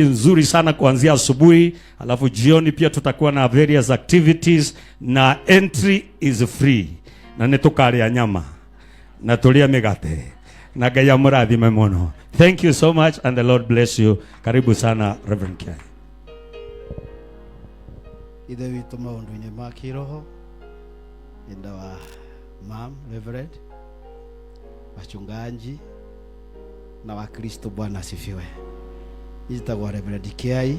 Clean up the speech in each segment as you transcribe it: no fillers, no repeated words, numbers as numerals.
Nzuri sana kuanzia asubuhi, alafu jioni pia tutakuwa na various activities na entry is free, na nĩ tũkarĩa nyama na tũrĩe mĩgate na Ngai amũrathime mũno. Thank you so much and the Lord bless you. Karibu sana, Reverend Kiai. Ithe witũ maũndũ-inĩ ma kĩroho, and our mom Reverend, wachungaji na Wakristo, Bwana asifiwe. Njĩtagwo Reverend Kiai,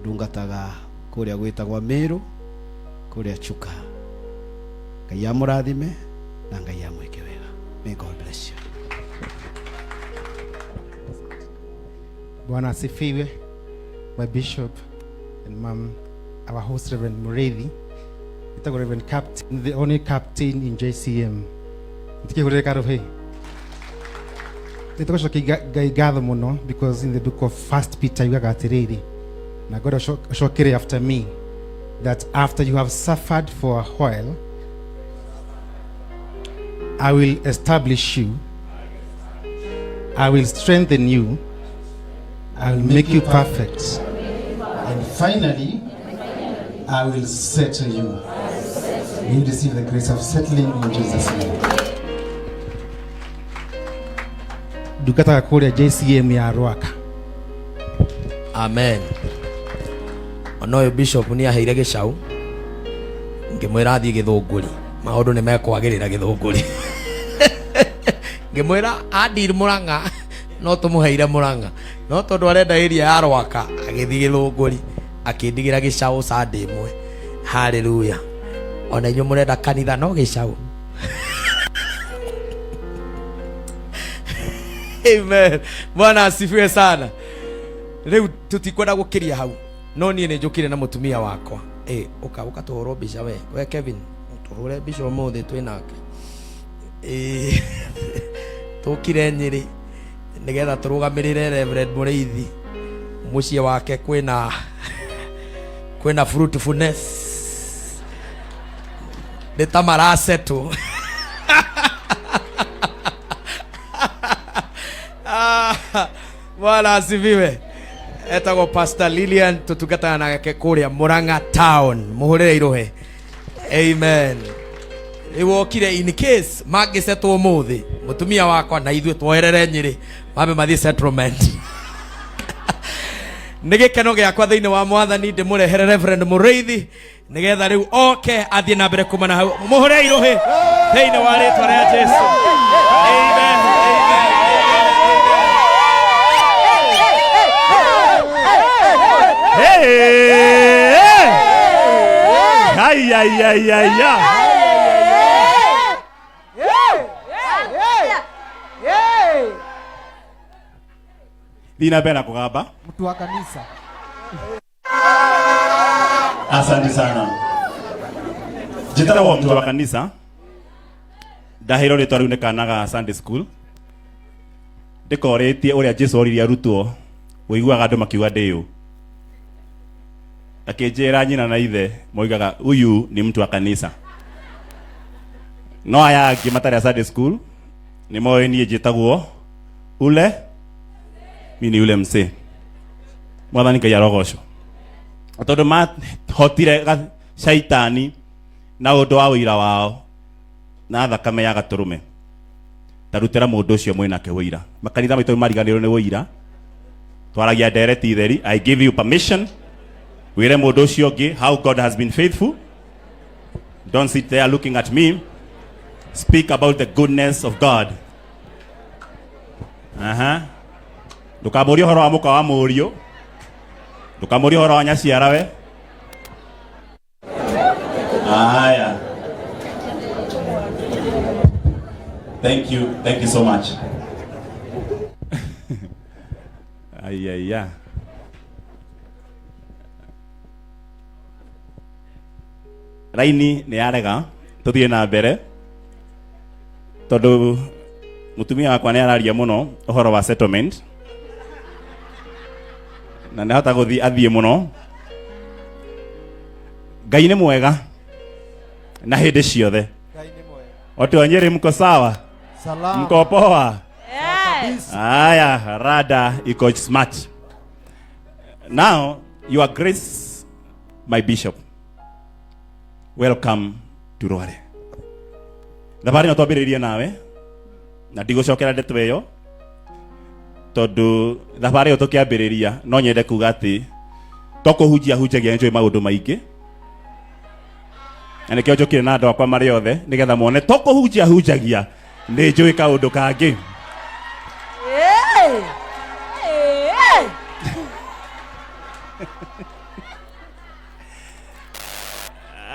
ndungataga kũrĩa gwĩtagwo Meru, kũrĩa Chuka. Ngai amũrathime na Ngai amwĩke wega. May God bless you. Bwana asifiwe. My bishop and mom, our host Reverend Mureithi, Njĩtagwo Reverend Captain, the only captain in JCM. Ntikihurire karuhi. Nĩtũgũcokia Ngai ngatho mũno because in the book of First Peter yugaga atĩrĩrĩ, na God acokere after me, that after you have suffered for a while, I will establish you, I will strengthen you, I will make you perfect, and finally, I will settle you. You receive the grace of settling in Jesus' name. Ndungataga kũrĩa JCM ya Rwaka. Amen. Ona ũyũ bishop nĩ aheire gĩcaũ, ngĩmwĩra athiĩ Gĩthũngũri, maũndũ nĩ mekwagĩrĩra Gĩthũngũri. Ngĩmwĩra adir Mũrang'a, no tũmũheire Mũrang'a, no tondũ arenda area ya Rwaka agĩthiĩ Gĩthũngũri, akĩndigĩra gĩcaũ Sunday ĩmwe. Haleluya. Ona inyuĩ mũrenda kanitha no gĩcaũ. Amen. Bwana asifiwe sana. Rĩu tũtikwenda gũkĩria hau, no niĩ nĩ njũkire na mũtumia wakwa. Ĩ, ũka ũka tũhũrwo mbica we. We Kevin, tũhũre mbica ũmũthĩ twĩ nake. Ĩ, tũkire Nyĩrĩ nĩgetha tũrũgamĩrĩre Reverend Mũrĩithi mũciĩ wake, kwĩna fruitfulness, nĩ ta marasetwo. Ah, Bwana asifiwe. Etagwo Pastor Lilian, tutungataga nake kũrĩa Murang'a town. Mũhũrĩre irohe. Amen. Rĩu okire in case mangĩcetwo ũmũthĩ, mũtumia wakwa na ithuĩ twoerere Nyĩrĩ mambe mathiĩ settlement. Nĩ gĩkeno gĩakwa thĩinĩ wa Mwathani ndĩmũrehere Reverend Mũrĩithi nĩgetha rĩu oke athiĩ na mbere kuma na hau. Mũhũre irohe thĩinĩ wa rĩtwa rĩa Jesu. Amen. Amen. Hey! Ai, ai, ai, ai, ai. Thiĩ na mbere na kũgamba. Mtu wa kanisa. Asante sana. Njĩtagwo mtu wa kanisa. Ndaheirwo rĩtwa rĩu nĩ kana ga Sunday school. Ndĩkorĩtie ũrĩa Jesu oririe arutwo, ũiguaga andũ makiuga ndĩ ũ. Akĩnjĩra nyina na ithe moigaga huyu ni mtu wa kanisa. No aya angĩ matarĩ a Sunday school nĩ moĩ niĩ njĩtagwo ule mi ni ule msee. Mwathani Ngai arogocwo. Tondũ mahotire shaitani na ũndũ wa ũira wao na thakame ya gatũrũme. Tarutĩra mũndũ ũcio mwĩnake ũira. Makanitha maitũ mariganĩrwo nĩ ũira. Twaragia ndereti theri. I give you permission. Wĩre mũndũ ũcio ũngĩ how God has been faithful. Don't sit there looking at me. Speak about the goodness of God. Aha. Ndũkamũrie ũhoro wa mũka wa mũriũ. Ndũkamũrie ũhoro wa nyaciarawe. Haya. Thank you. Thank you so much. Ayaya. Raini nĩ yarega tũthiĩ na mbere tondũ mũtumia wakwa nĩ araria mũno ũhoro wa settlement na nĩ hota gũthiĩ athiĩ mũno. Ngai nĩ mwega na hĩndĩ ciothe. Watu wa Nyeri mko sawa? Salama. Mko poa? Kabisa. Haya, rada iko smart. Now, Your Grace, my bishop, welcome to Rware. Thabarĩ ĩno twambĩrĩirie nawe na ndigũcokera ndeto ĩyo tondũ thabarĩ ĩyo tũkĩambĩrĩria no nyende kuga atĩ to kũhunjia hunjagia nĩnjũĩ maũndũ maingĩ na nĩkĩo njũkire na andũ akwa marĩ othe nĩgetha mone to kũhunjia hunjagia nĩ njũĩ kaũndũ kangĩ. Hey! Hey!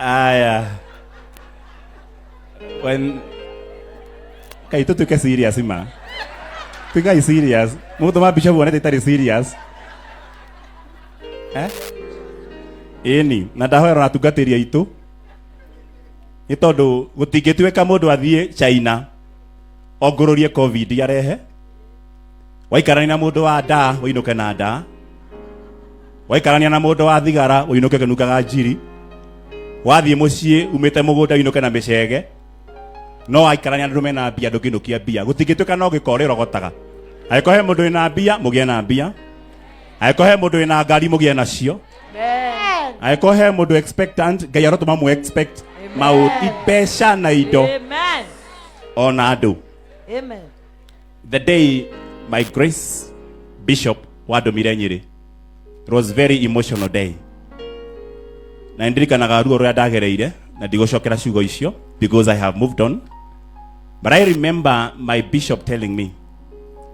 Aya. When kai tutuike serious ma. Tuikai serious. Mũndũ ma bishop wonete itarĩ serious. Eh? Ĩni, na ndahoera atungatĩri aitũ. Nĩ tondũ gũtingĩtuĩka mũndũ athiĩ China ongũrũrie COVID arehe. Waikarania na mũndũ wa ndaa ũinũke na ndaa. Waikarania na mũndũ wa thigara ũinũke kĩnungaga njiri. Wathiĩ mũciĩ umĩte mũgũnda ũinũke na mĩcege. No waikarania na andũ mena mbia ndũngĩinũkia mbia. Gũtingĩtuĩka no gĩko ũrĩrogotaga. Angĩkorwo he mũndũ wĩna mbia mũgĩe na mbia. Angĩkorwo he mũndũ wĩna ngari mũgĩe nacio. Amen. Angĩkorwo he mũndũ expectant Ngai arotũma mũ expect maũ mbeca na indo Amen. ona andũ. Amen. The day my grace bishop wandũmire Nyĩrĩ, it was very emotional day. Na ndirikanaga ruo rũrĩa ndagereire na ndigũcokera ciugo icio because I have moved on. But I remember my bishop telling me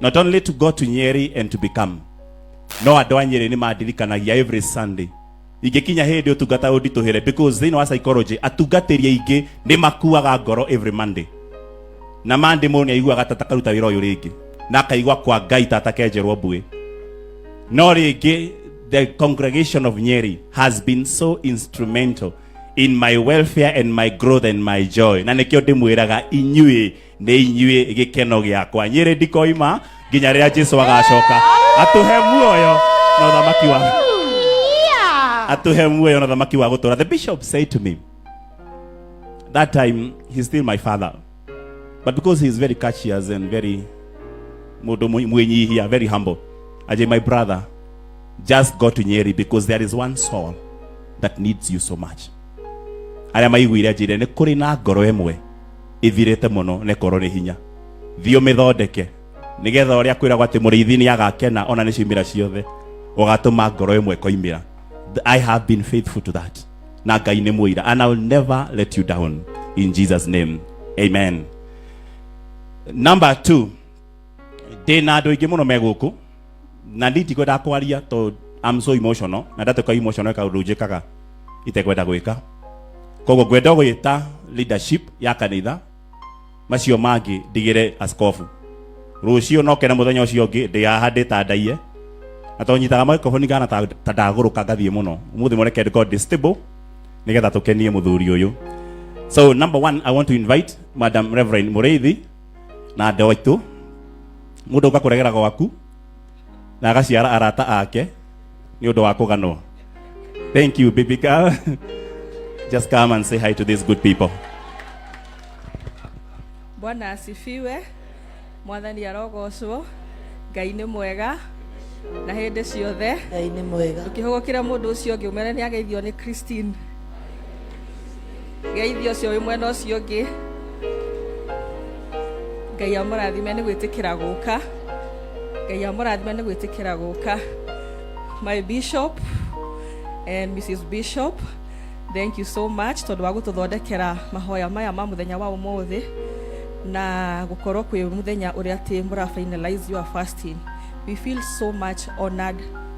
not only to go to Nyeri and to become, no andũ a Nyeri nĩ mandirikanagia every Sunday. Ingĩkinya hĩndĩ ũtungata ũnditũhĩre because thĩinĩ wa psychology atungatĩri aingĩ nĩ makuaga ngoro every Monday. Na Monday mũndũ nĩ aiguaga ta takaruta wĩra ũyũ rĩngĩ na akaigua kwa Ngai ta atakenjerwo mbuĩ. No rĩngĩ the congregation of Nyeri has been so instrumental in my welfare and my growth and my joy. Na nĩkĩo ndĩmwĩraga inyuĩ nĩ inyuĩ gĩkeno gĩakwa. Nyeri ndikoima nginya rĩrĩa Jesu agacoka atũhe muoyo na ũthamaki wa atũhe muoyo na ũthamaki wa gũtũũra. The bishop said to me that time, he's still my father, but because he's very courteous and very mũndũ mwĩnyihia, very humble, Ajay, my brother, just go to Nyeri because there is one soul that needs you so much. Arĩa maiguire njĩre nĩ kũrĩ na ngoro ĩmwe ĩthirĩte mũno na ĩkorwo nĩ hinya, thiĩ ũmĩthondeke nĩgetha ũrĩa kwĩragwo atĩ mũrĩithi nĩ agakena ona nĩ ciumĩra ciothe ũgatũma ngoro ĩmwe ĩkoimĩra. I have been faithful to that na Ngai nĩ mũira and I will never let you down in Jesus name, amen. Number 2, ndĩ na andũ aingĩ mũno me gũkũ na niĩ ndikwenda kwaria tondũ I'm so emotional na ndatuĩka emotional kaũndũ njĩkaga itekwenda gwĩka, koguo ngwenda gwĩta leadership ya kanitha macio mangĩ ndigĩre askofu rũciũ no kene mũthenya ũcio ũngĩ ndĩ haha ndĩtandaiye na tondũ nyitaga microphone ngana ta ta ndagũrũka ngathiĩ mũno ũmũthĩ mũreke ndikorwo ndĩ stable nĩgetha tũkenie mũthuri ũyũ. So number one, I want to invite Madam Reverend Mũrĩithi na andũ aitũ mũndũ ũka kũregera gwaku na agaciara arata ake nĩ ũndũ wa kũganwo. Thank you, baby girl. Just come and say hi to these good people. Bwana asifiwe. Mwathani arogocwo. Ngai nĩ mwega na hĩndĩ ciothe. Ngai nĩ mwega. Ũkĩhũgũkĩra mũndũ ũcio ũngĩ ũmere nĩ ageithio nĩ Christine. Geithio ũcio wĩ mwena ũcio ũngĩ. Ngai amũrathime nĩ gwĩtĩkĩra gũka. Ngai amũrathime nĩ gwĩtĩkĩra gũka. My bishop and Mrs. Bishop, thank you so much tondũ wa gũtũthondekera mahoya maya ma mũthenya wa ũmũthĩ na gũkorwo kwĩ mũthenya ũrĩa atĩ mũra finalize your fasting. We feel so much honored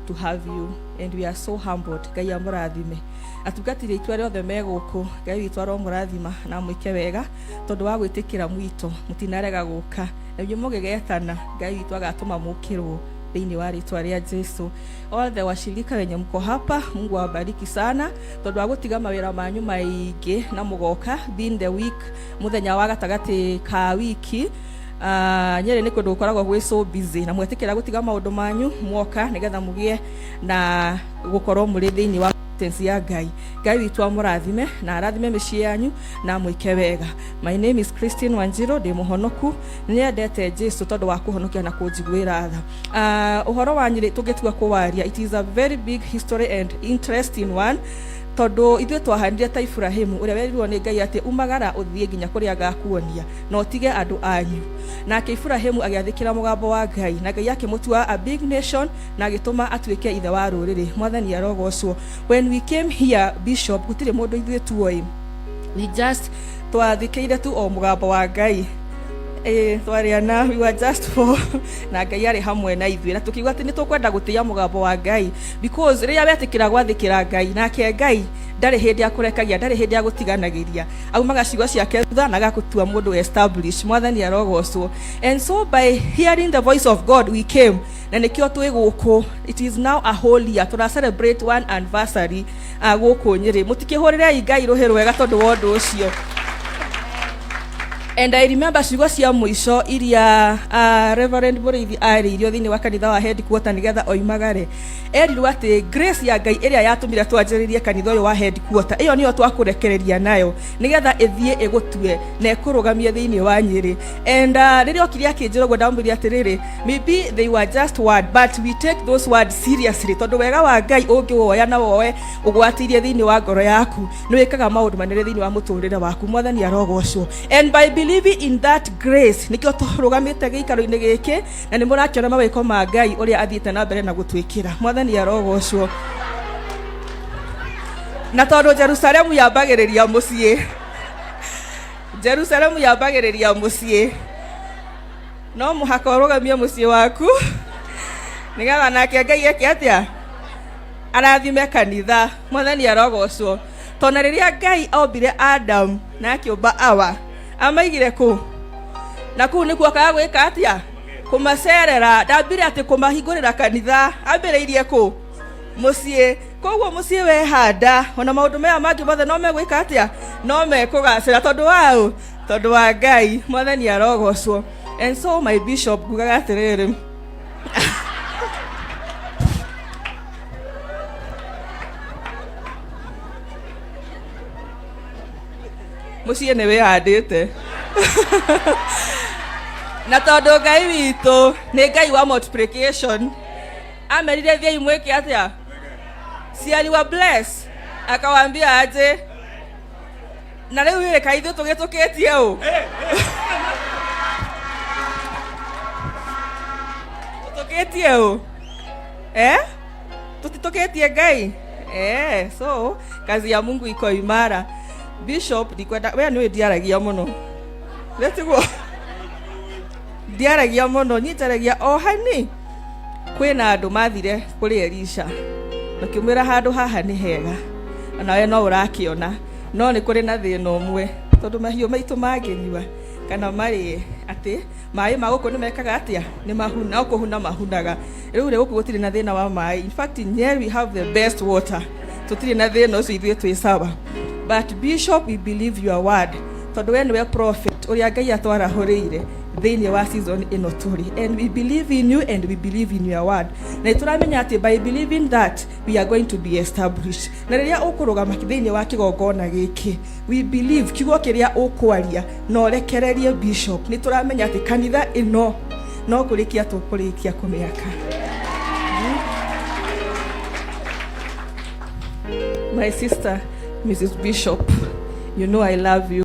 to have you and we are so humbled. Ngai amũrathime. Atungatĩri aitũ arĩa othe me gũkũ, Ngai witũ aromũrathima na amwĩke wega tondũ wa gwĩtĩkĩra mwito mũtinarega gũka na inyuĩ mũgĩgetana Ngai witũ agatũma mũkĩrwo thĩinĩ wa rĩtwa rĩa Jesu. All the washirika wenye mko hapa, Mungu awabariki sana tondũ wa gũtiga mawĩra manyu maingĩ na mũgoka being the week mũthenya wa gatagatĩ ka wiki. Nyeri nĩ kũndũ gũkoragwo gwĩ so busy na mwetĩkĩra gũtiga maũndũ manyu mwoka nĩgetha mũgĩe na gũkorwo mũrĩ thĩinĩ wa Presence ya Ngai. Ngai witũ amũrathime na arathime mĩciĩ yanyu na amwĩke wega. My name is Christine Wanjiru, ndĩ mũhonoku, nĩnyendete Jesu tondũ wa kũhonokia na kũnjiguĩra tha. Ũhoro wa Nyĩrĩ tũngĩtua kũwaria, it is a very big history and interesting one, tondũ ithuĩ twahanire ta Iburahĩmu ũrĩa werirwo nĩ Ngai atĩ umagara ũthiĩ nginya kũrĩa ngakuonia na ũtige andũ anyu. Nake Iburahĩmu agĩathĩkĩra mũgambo wa Ngai, na Ngai akĩmũtua a big nation na agĩtũma atuĩke ithe wa rũrĩrĩ. Mwathani arogocwo. When we came here, Bishop, gũtirĩ mũndũ ithuĩ tuoĩ. We just twathĩkĩire tu o mũgambo wa Ngai. Twarĩ ana, we were just four, na Ngai arĩ hamwe na ithuĩ, na tũkiuga atĩ nĩ tũkwenda gũtĩĩa mũgambo wa Ngai, because rĩrĩa wetĩkĩra gwathĩkĩra Ngai, nake Ngai ndarĩ hĩndĩ akũrekagia, ndarĩ hĩndĩ agũtiganagĩria, aumaga ciugo ciake thutha na agakũtua mũndũ establish. Mwathani arogocwo. And so by hearing the voice of God we came, na nĩkĩo twĩ gũkũ. It is now a whole year tũra celebrate one anniversary gũkũ Nyĩrĩ. Mũtikĩhũrĩrei Ngai rũhĩ rwega tondũ wa ũndũ ũcio. And I remember ciugo cia mũico iria Reverend Mũrĩithi arĩirio thĩinĩ wa kanitha wa headquarter nĩgetha oimagare. Erirwo atĩ grace ya Ngai ĩrĩa yatũmire twanjĩrĩrie kanitha ũyũ wa headquarter, ĩyo nĩyo twakũrekereria nayo nĩgetha ĩthiĩ ĩgũtue na ĩkũrũgamie thĩinĩ wa Nyĩrĩ. And rĩrĩa okire akĩnjĩra ũguo, ndamwĩrire atĩrĩrĩ, maybe they were just word, but we take those words seriously, tondũ wega wa Ngai ũngĩwoya na woe ũgwatĩirie thĩinĩ wa ngoro yaku, nĩ wĩkaga maũndũ manene thĩinĩ wa mũtũrĩre waku. Mwathani arogocwo. And by believing in that grace, nĩkĩo tũrũgamĩte gĩikaro-inĩ gĩkĩ na nĩ mũrakĩona mawĩko ma Ngai ũrĩa athiĩte na mbere na gũtwĩkĩra. Mwathani arogocwo. Na tondũ Jerusalemu yambagĩrĩria mũciĩ, Jerusalemu yambagĩrĩria mũciĩ, no mũhaka ũrũgamie mũciĩ waku nĩgetha nake Ngai eke atĩa? Arathime kanitha. Mwathani arogocwo. Tondũ rĩrĩa Ngai ombire Adam na akĩũmba Awa, amaigire kũ? Na kũu nĩkuo akaga gwĩka atĩa? Kũmacerera. Ndambire atĩ kũmahingũrĩra kanitha, ambĩrĩirie kũ? Mũciĩ. Koguo mũciĩ wehanda, ona maũndũ maya mangĩ mothe no megwĩka atĩa? No mekũgacĩra. Tondũ wa ũ? Tondũ wa Ngai. Mwathani arogocwo. And so my bishop, ngugaga atĩrĩrĩ, mũciĩ nĩ wĩhandĩte, na tondũ Ngai witũ nĩ Ngai wa multiplication, amerire thiĩi mwĩke atĩa? Si aliwa bless akawaambia aje? Na rĩu rĩ, kaĩ ithuĩ tũgĩtũkĩtie ũ? Tũtũkĩtie ũ? Eh, tũtitũkĩtie Ngai. So kazi ya Mungu iko imara. Bishop, ndikwenda we nĩ ndiaragia mũno, retiguo ndiaragia mũno, niĩ njaragia o hani. Kwĩna andũ mathire kũrĩ Elisha makĩmwĩra handũ haha nĩ hega, onawe no ũrakĩona, no nĩ kũrĩ na thĩna ũmwe, tondũ mahiũ maitũ mangĩnyua kana marĩe, atĩ maĩ ma gũkũ nĩ mekaga atĩa? Nĩ mahuna, o kũhuna mahunaga. Rĩu rĩ, gũkũ gũtirĩ na thĩna wa maĩ. In fact, in Nyeri we have the best water, tũtirĩ na thĩna ũcio, ithuĩ twĩ sawa. But bishop, we believe your word, tondũ we nĩwe prophet ũrĩa Ngai atwarahũrĩire thĩinĩ wa season ĩno tũrĩ, and we believe in you and we believe in your word, na nĩtũramenya atĩ by believing that we are going to be established. Na rĩrĩa ũkũrũgama thĩinĩ wa kĩgongona gĩkĩ, we believe kiugo kĩrĩa ũkwaria na ũrekererie bishop, nĩ tũramenya atĩ kanitha ĩno no kũrĩkia tũkũrĩkia kũmĩaka. My sister, Mrs. Bishop, you know I love you.